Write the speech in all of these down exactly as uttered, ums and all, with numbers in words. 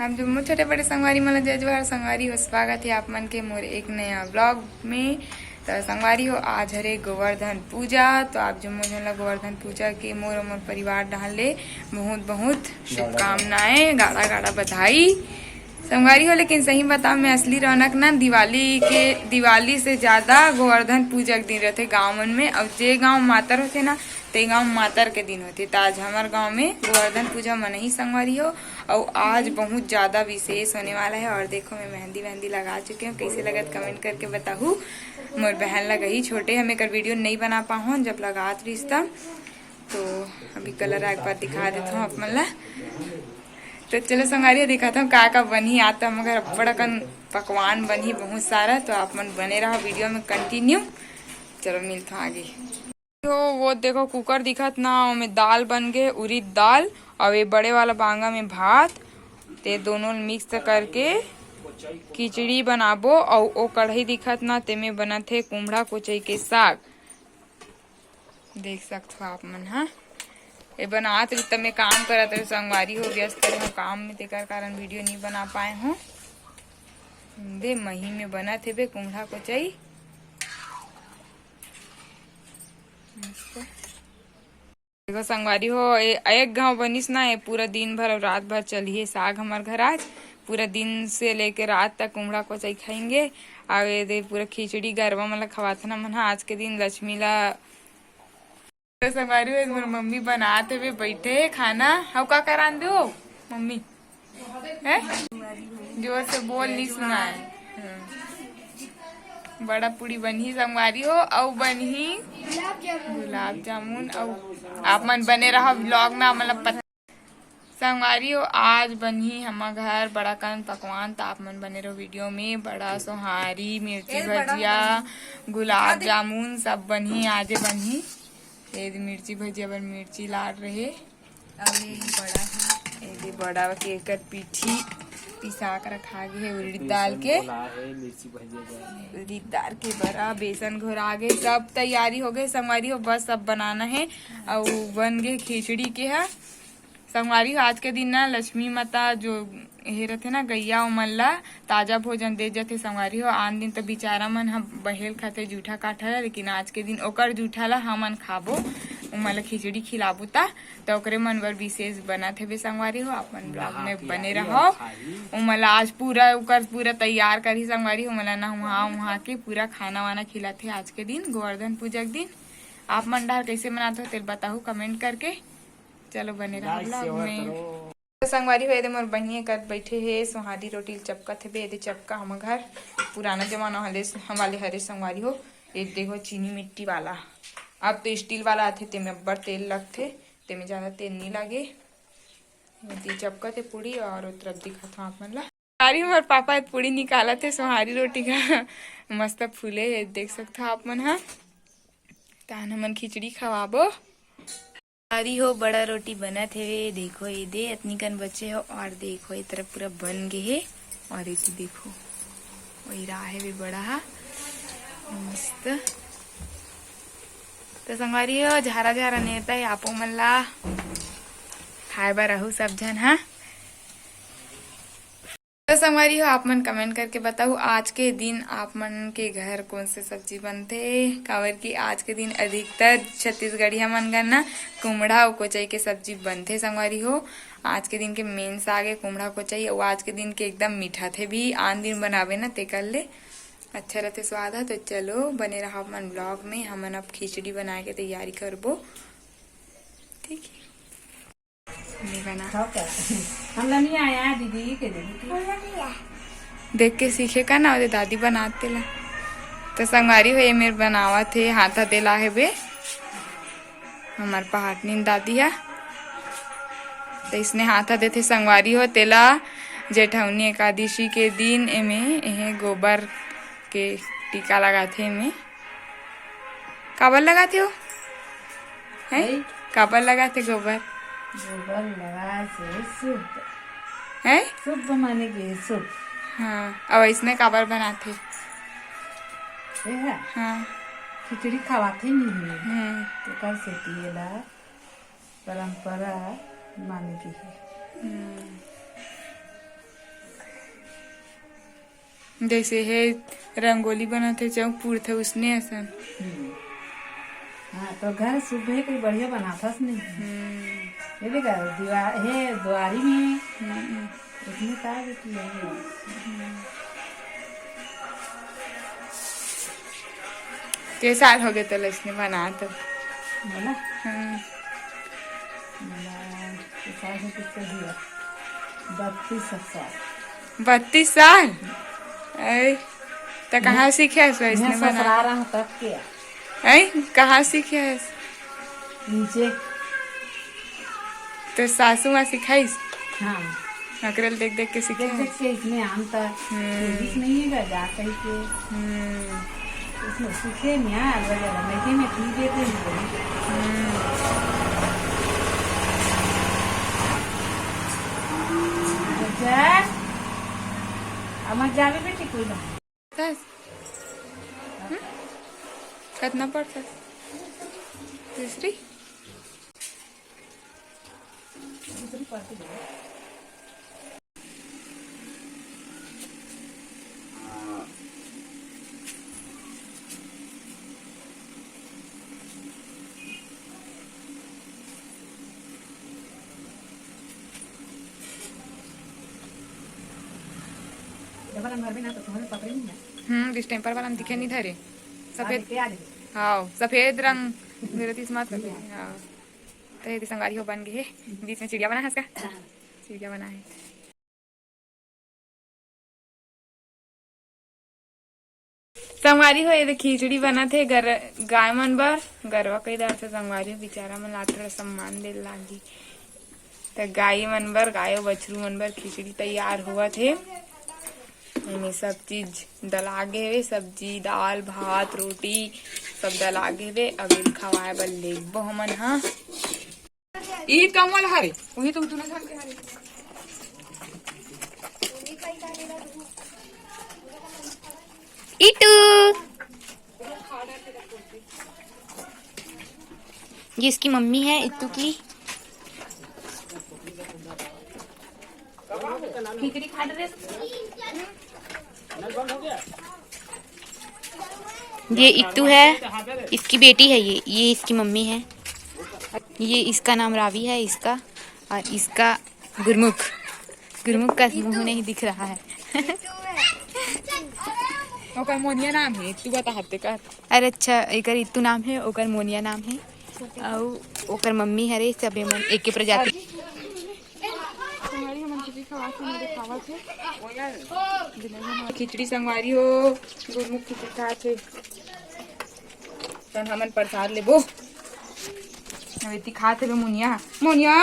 आप जम्मो छोटे बड़े संगवारी मन ला जय जोहार। संगवारी हो, स्वागत हे आप मन के मोर एक नया vlog में। त संगवारी हो, आज हरे गोवर्धन पूजा, तो आप जम्मो झन ला गोवर्धन पूजा के मोर अउ मोर परिवार डहार ले बहुत बहुत शुभकामनाएं, गाड़ा गाड़ा बधाई। संगवारी हो, लेकिन सही बताओ, मैं असली रौनक ना दिवाली के, दिवाली से ज्यादा गोवर्धन पूजा के दिन रहिथे गांव मन में। अउ जे गांव मातर होथे ना, ते गांव मातर के दिन होथे। त आज हमर गांव में गोवर्धन पूजा मनही संगवारी हो। अउ आज बहुत ज्यादा विशेष होने वाला है। और देखो, मैं मेहंदी वेहंदी लगा चुकी हूँ। कैसे लगत, comment करके बताहू। मोर बहन लगही छोटे, हम एकर video नहीं बना पाहूँ, जब लगात रहिस तब। तो अभी colour एक बार दिखा देता हूँ आप मन ला। तो चलो संगवारी, दिखाता हूँ का का बनही। आज तो हमर घर अब्बड़ अकन पकवान बनही, बहुत सारा। तो आप मन बने रहो video में continue। चलो मिलता हूँ आगे। तो वो देखो cooker दिखत ना, ओमे दाल बन गे, उरीद दाल, अउ ये बड़े वाला बांगा में भात। ते दोनों mix करके खिचड़ी बनाबो। अउ ओ कढ़ाई दिखत ना, तेमे बनत हे कुमड़ा कोचई के साग। देख सकत हो आप मन हा, ये बनात रही तब मैं काम करत रहे, संगवारी हो व्यस्त रहे हो काम में, तेकर कारण video नहीं बना पाए हो। दे मही में बनत हे बे कुमड़ा कोचई। मस्त। देखो संगवारी हो, ए-, एक घाव बनिस ना, ये पूरा दिन भर अउ रात भर चलिए साग हमर घर आज। पूरा दिन से लेके रात तक कुमड़ा कोचई खाएंगे। अउ ये दे पूरा खिचड़ी गरवा मन ला खवाथन हमन हा आज के दिन लक्ष्मी ला। तो संगवारी हो, मोर मम्मी बनात हवे, बैठे हे खाना। हव का करान दे हो मम्मी? हैं? जोर से बोल, नहीं सुनाए। हम्म। बड़ा पूड़ी बनही संगवारी हो, अउ बनही गुलाब जामुन। अउ आप मन बने रहो vlog में, आप मन ला पता संगवारी हो, आज बनही हमर घर बड़ा कन पकवान, त आप मन बने रहो video में। बड़ा सोहारी, मिर्ची भजिया, गुलाब जामुन सब बनही, आजे बनही। ये दे मिर्ची भजिया बर मिर्ची लार रहे। अउ ये बड़ा है, ये दे बड़ा के एकर पीठी पिसा के रखा गे हे उरीद दाल के। उरीद दाल के बड़ा, बेसन घोरा गे, सब तैयारी हो गे संगवारी हो, बस अब बनाना है। अउ बन गे खिचड़ी के ह। संगवारी हो, आज के दिन ना लक्ष्मी माता जो हे रथे ना गैया, ओमन ला ताजा भोजन दे जथे संगवारी हो। आन दिन तो बिचारा मन ह बहेल खाथे जूठा काठा ला, लेकिन आज के दिन ओकर जूठा ला हमन खाबो, ओमन ला खिचड़ी खिलाबो ता, त ओकरे मन बर विशेष बनत हेबे संगवारी हो। आप मन vlog में बने रहो। ओमन ला आज पूरा ओकर पूरा तैयार करही संगवारी हो, ओमन ला नहवा उहा के पूरा खाना वाना खिलाथे आज के दिन गोवर्धन पूजा के दिन। आप मन डहर कैसे मनात हो तेल बताहू comment करके। चलो बने रहो vlog में। तो संगवारी हो, ये दे मोर बहिनी कर बैठे हे, सोहारी रोटी ल चपकत हेबे। ये दे चपका हमर घर पुराना जमाना वाले, हम वाले हरे संगवारी हो। ये देखो चीनी मिट्टी वाला, अब तो steel वाला आथे, तेमे अब्बड़ तेल लगथे, तेमे ज्यादा तेल नहीं लागे। ये दे चपकत हे पूड़ी और ओ तरफ दिखात हूँ आप मन ला। अरे हमर पापा पूड़ी निकालत हे सोहारी रोटी का, मस्त फूले हे, देख सकत हो आप मन हा। तान हमन खिचड़ी खवाबो। अरे हो, बड़ा रोटी बनत हेवे, देखो ये दे अतनी कन बचे हो, और देखो ये तरफ पूरा बन गे हे, और ये देखो वही रहा हेवे बड़ा हा, मस्त। तो संगवारी हो, झारा झारा नेता है, आपो मन ला खाए बर आहू सब झन हा। तो संगवारी हो, आप मन comment करके बताओ आज के दिन आप मन के घर कौन से सब्जी बनथे, काबर कि आज के दिन अधिकतर छत्तीसगढ़िया मन घर ना कुमड़ा अउ कोचई के सब्जी बनथे संगवारी हो। आज के दिन के main साग है कुमड़ा कोचई, अउ आज के दिन के एकदम मीठा थे भी, आन दिन बनावे ना तेकर ले अच्छा रहते स्वाद है। तो चलो बने रहा आप मन vlog में, हमन अब खिचड़ी बनाए के तैयारी करबो, ठीक है। नहीं बना। खाओ क्या? हमला नहीं आया दीदी के दे दीदी। देख के सीखे का ना, ओदे दादी बनाते ला। तो संगवारी हो, ये मेर बनावत हे, हाथा दे ला हे बे। हमार पहाटनीन दादी हा। तो इसने हाथा देथे संगवारी हो, तेला जेठौनी एकादशी के दिन एमे, एहे गोबर के टीका लगाथे एमे। काबर लगाथे हो? हैं? भाई। काबर लगाथे गोबर? गोबर लगाए से शुभ। हैं? शुभ माने के शुभ। हाँ, अब इसने काबर बनाथे? ये है? हाँ। खिचड़ी खवाथे नहीं है। हम्म। तो कर सेती एला परंपरा माने के है। हम्म। जैसे हे रंगोली बनत हे, चौक पुरथे उसने असन। हम्म। हाँ, तो घर सुबह के बढ़िया बनाथस नहीं। हम्म। ये देखा, दीवार, हे द्वारी में। हम्म। इसमें का बेटी है? हम्म। के साल हो गए तो इसने बना तो? बोला? हम्म। बोला, के साल से कितने हुआ? बत्तीस साल। बत्तीस साल? ऐ, त कहाँ सीखे हस मैं इसने बना? ससुराल रहा तब के। ऐ, कहाँ सीखे हस? नीचे। तो सासू माँ सिखाइस? हाँ। ओकरे ल देख देख के सीखे देख हस? देख के इसमें आम त हम्म। कोशिश नहीं है जा कहीं के। हम्म। इसमें सीखे नहीं यार, वगैरह मैं के मैं पी देते हैं। हम्म। अच्छा, अब मत जावे बेटी कोई ना। दस। हम्म? कितना पढ़ता? दूसरी? दूसरी पढ़ती है। जब हम घर में ना तो तुम्हारे पकड़े नहीं ना। हम्म, distemper वाला में दिखे नहीं धरे। सफेद। आ देखे, आ देखे। हाँ, सफेद रंग। मेरे तीस मात कर दे। हाँ। तो ये संगवारी हो बन गए हे। बीच में चिड़िया बना है इसका। चिड़िया बना है। संगवारी हो, ये दे खिचड़ी बनत हे गर-, गाय मन बर। गरवा कही दार से संगवारी हो, बेचारा मन ला थोड़ा सम्मान दे लागी। त गाय मन बर, गाय अउ बछरू मन बर खिचड़ी तैयार होवत हे। एमे सब चीज डलागे हवे, सब्जी, दाल, भात, रोटी सब डलागे हवे। अब एल खवाए बर लेगबो हमन ह। ई कमल हरे, वही तो तूने जान के हरे। इटू, ये इसकी मम्मी है इत्तू की। खिचड़ी खा रहे। ये इत्तू है, इसकी बेटी है ये, ये इसकी मम्मी है। ये इसका नाम रावी है, इसका, और इसका गुरमुख। गुरमुख का मुंह नहीं दिख रहा है। ओकर मोनिया नाम है, तू बता हत्ते कर। अरे अच्छा, एकर इत्तू नाम है, ओकर मोनिया नाम है, अउ ओकर मम्मी हरे, सबे मन एके प्रजाति। संगवारी हमन खिचड़ी खवात हे, मोरे खावत हे। खिचड़ी संगवारी हो, गुरमुख खिचड़ी खात हे। चल हमन प्रसाद लेबो। अब एती खात हे मोनिया। मोनिया?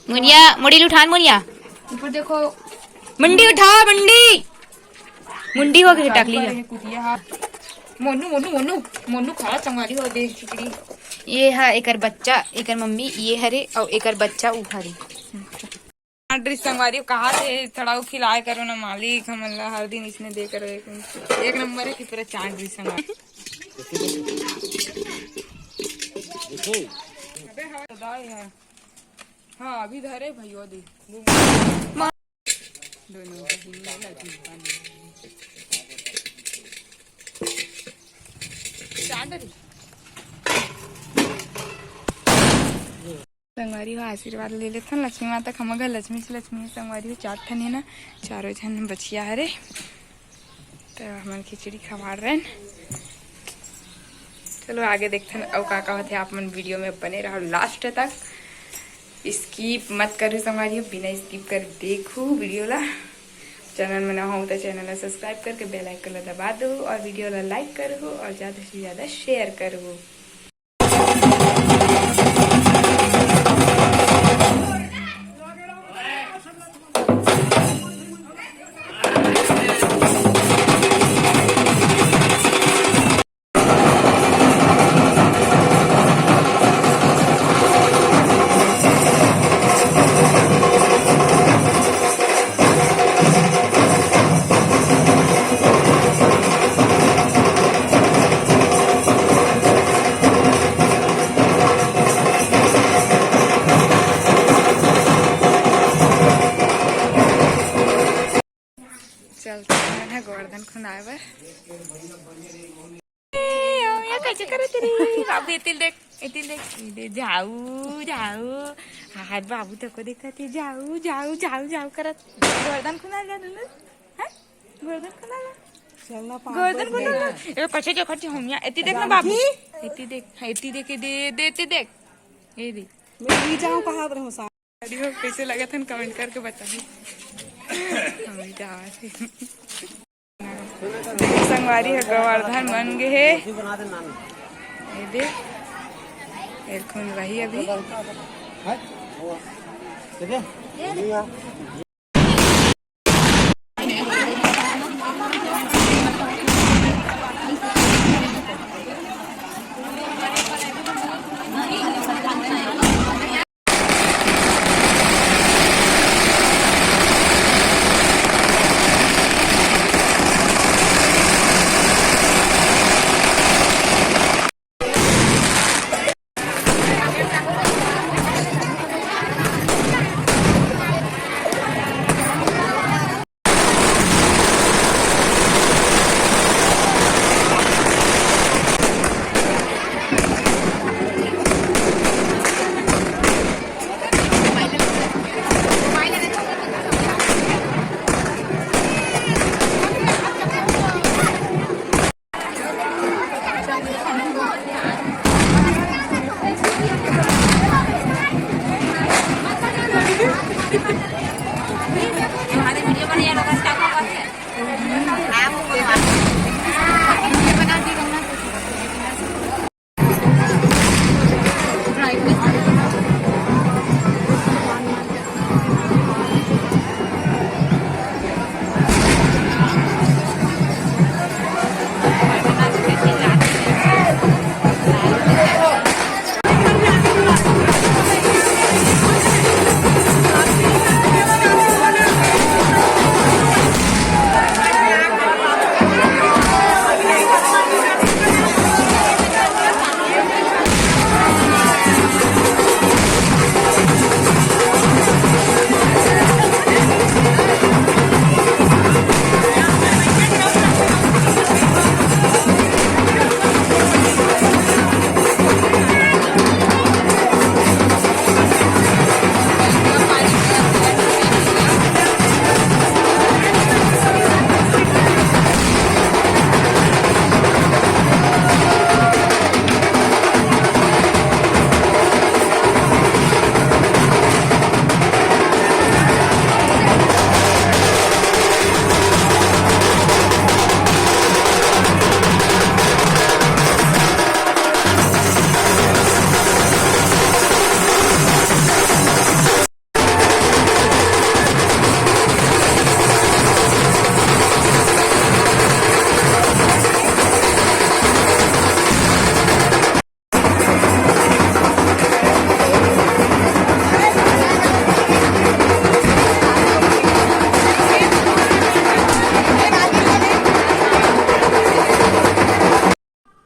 मोनिया, मुड़ी ल उठान मोनिया। ऊपर देखो। मुंडी उठा, मुंडी। मुंडी हो गई, टाकली है। कुतिया हा। मोनू, मोनू, मोनू, मोनू खा संगवारी हो दे खिचड़ी। ये हा एकर बच्चा, एकर मम्मी, ये हरे, अउ एकर बच्चा उ हरे। ड्रेस संगवारी कहा थे, थोड़ा खिलाए करो ना मालिक, हमन ला हर दिन इसने दे करो। एक, एक नंबर है कि पूरा चांद ड्रेस संगवारी। अबे हवा तो दाई है। हाँ, अभी धरे भैया दे। दोनों बहिनी लगी बनी। चांदनी। संगवारी हो आशीर्वाद ले लेथन लक्ष्मी माता के। हमर घर लक्ष्मी से लक्ष्मी हे संगवारी हो, चार ठन हे ना, चारों झन बचिया हरे। त हमन खिचड़ी खवाड़ रहेन। चलो आगे देखथन अउ का का होथे। आप मन वीडियो में बने रहो लास्ट तक, स्किप मत करो संगवारी हो, बिना स्किप कर देखो वीडियो ला। चैनल में ना हो तो चैनल ला सब्सक्राइब करके बेल आइकन ला दबा दो और वीडियो ला लाइक करो और ज़्यादा से ज़्यादा शेयर करो। चलते हैं ना गोवर्धन खुंदाए बर। ए, ओ, ये कैसे करत रे? बाबू, एतिल देख, एतिल देख, ए दे, जाऊ, जाऊ। हाय, बाबू तको देखत हे, जाऊ, जाऊ, जाऊ, जाऊ करत। गोवर्धन खुंदा जा, दुनू। हैं? गोवर्धन खुंदा जा। चलना पाँच गोवर्धन बज खुंदा गए। जा। ए, कैसे जो खर्ची हम यहाँ, एतिल देख ना बाबू। जानकी? एतिल देख, एतिल देख, ए दे, दे, एतिल देख। ए दे। मैं भी जाऊँ कहाँ पर हूँ सा-, अरे हो, कैसे लगत हन, comment करके बताओ। हम जावत हे। संगवारी ह गोवर्धन बन गे हे। ये दे, एरखुन रही अभी।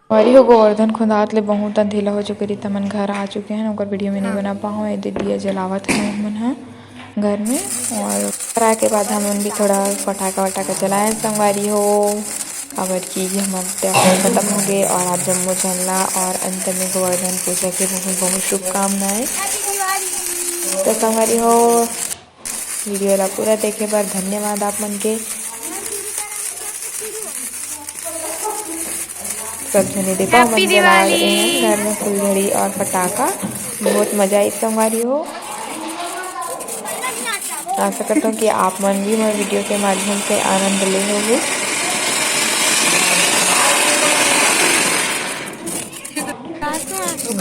संगवारी हो, गोवर्धन खुंदात ले बहुत अंधेला हो चुके रहिस, हमन घर आ चुके हैं। ओकर वीडियो में नहीं हाँ। बना पाऊँ, ये दे दिया जलावत हन हमन ह घर में। और ओकरा के बाद हमन भी थोड़ा पटाखा वटाखा जलाए संगवारी हो, काबर कि हमर त्योहार खत्म हो गए और आप जम्मो झन ला और अंत में गोवर्धन पूजा के बहुत बहुत शुभकामनाएं। तो संगवारी हो, वीडियो ला पूरा देखे बर धन्यवाद आप मन के। सब झने देखो, Happy हमन जला Diwali। रहे हैं घर में फुलझड़ी और पटाखा। बहुत मजा आई संगवारी हो। आशा करता हूँ कि आप मन भी हमारे वीडियो के माध्यम से आनंद ले होगे।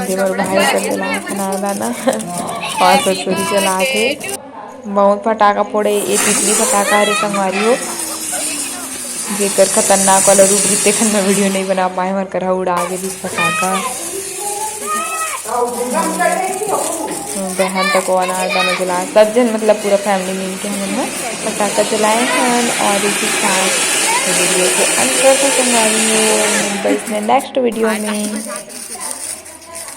देवर भाई सब जला खाना दाना और ससुरी जला के बहुत फटाका फोड़े। ये तितली फटाका हरे संगवारी हो, जेकर खतरनाक वाला रूप रहिथे, तेखन मैं वीडियो नहीं बना पाए, हमर करा उड़ा के भी फटाका। बहन तक वो अनार दाना जला, सब जन मतलब पूरा फैमिली मिल के हमन ह फटाका जलाए हन और इसी के साथ वीडियो के अंत करते संगवारी हो। मिलबे इसने नेक्स्ट वीडियो में।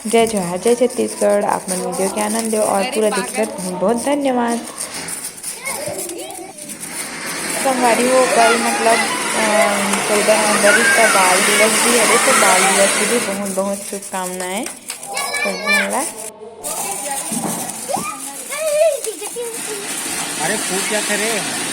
जय जोहार, जय छत्तीसगढ़। आप मन वीडियो के आनंद लो और पूरा देखे बर बहुत बहुत धन्यवाद। संगवारी हो, कल मतलब, अम, चौदह नवंबर, इसका बाल दिवस भी हरे, तो बाल दिवस की भी बहुत बहुत शुभकामनाएं सब झन ला। अरे फूट क्या करे?